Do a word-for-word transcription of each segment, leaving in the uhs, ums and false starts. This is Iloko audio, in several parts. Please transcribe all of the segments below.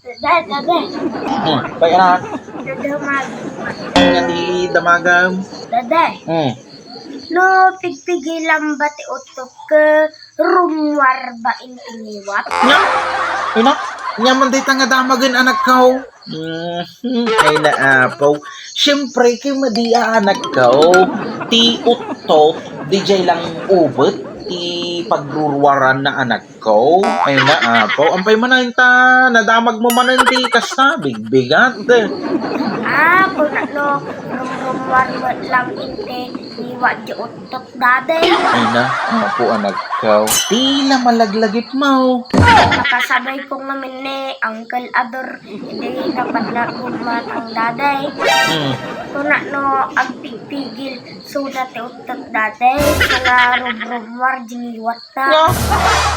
Dada, dada. Hmm, pay anak. Dadamag. Nga ti damagam. Dada. Hmm. No, pigpigilam ba ti uttot ket rummuar ba inti ngiwat? Nya? Ina? Nya man dayta nga damagen, anakko? Mhm. Ay, naapaw. Siyempre, ket madi a, anakko. Ti uttot, dijay lang ubet ti pagruruaranna, anakko. Ay, naapaw. Ampay man, ay, ta, nadamag mo manen ti kasta, bigbigat. Ah, kunano, rumrummuar met lang inti ngiwat ti uttot, dada. Ay, naapaw, anakko. Ti la malaglagipmo. Nakasabay ko ngamin ni Uncle Ador, idi napadna gummatang, dada. Hmm. Kunano, agpigpigil, suna ti uttot, dada. Suna rumrummuar ti ngiwat. Nga,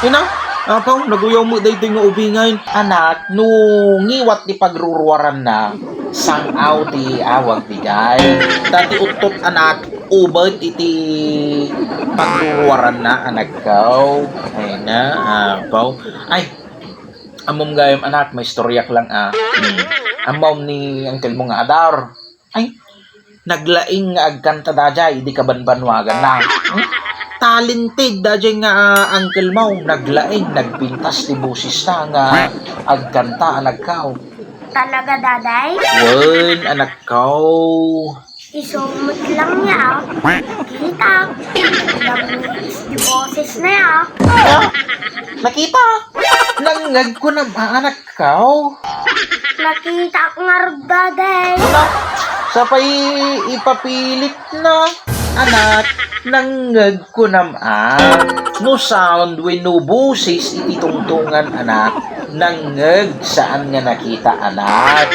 ina, apaw, naguyaw met daytoy nga ubingen. Anak, no ngiwat ti pagruruaranna, sang-aw ti awag, dijay. Ta ti uttot, anak, ubet iti pagruruaranna, anakko. Ay, naapaw. Ay, ammom gayam, anak, maistoryak lang, ah. Hmm. Ammom ni uncle mo nga Ador. Ay, naglaing nga agkanta dajay idi kabanbanuaganna. Hmm? Talented dajay nga, ah, uncle mo. Naglaing, nagpintas ti bosesta nga agkanta, anakko. Talaga, daday? Wen, anakko. Isu met lang ya. Kita. Naglaing ti bosesna ya. Ah, nakita? Nangngegko nam, ah, anak. Kao? Nakitak ngarud, daday. Ala, sapay ipapilitna, anak, nangngegko nam a. No sound wenno boses iti tungtungan, anak, nangngeg, saan nga nakita, anak.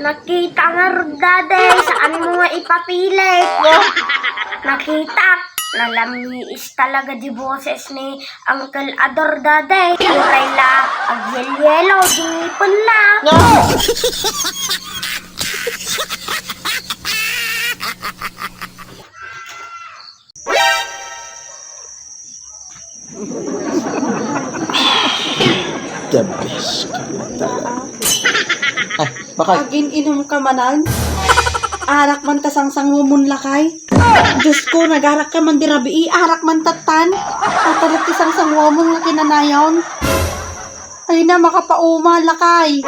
Nakita ngarud, daday, saan mo nga ipapilit. Nakitak, nalammiis talaga di boses ni Uncle Ador, daday. Uray la, agyelyelo, di ngipenna. No! The best ka na talaga. Ah, bakit? Agin-inom ka manan? Arak man ta sangsanguamon, lakay. Diyos ko, nagarak ka man di rabii, arak man tattan. Atarot ti sangsanguamon nga kinanayon. Ay na, makapauma, lakay.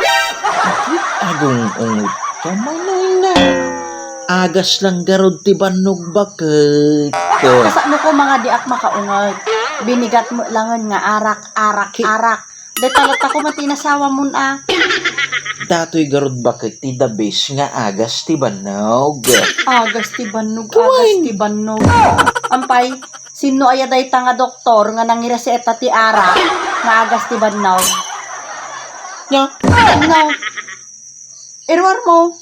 Agung-ungod ka man, ay na. Agas lang garud ti bannog, baket. Kasano ko mga diak makaungod? Binigat mo langen nga arak, arak, arak. Dayta latta koma ti inasawa mon a. Datoy garud baket ti the best nga agas ti bannog. Agas ti bannog, agas ti bannog. Ampay, sinno aya dayta nga doktor nga nangireseta ti arak nga agas ti bannog? Nya? No. Iruar mo.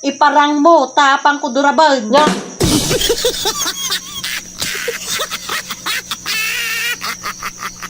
Iparang mo, tapang ko duraben. Nya?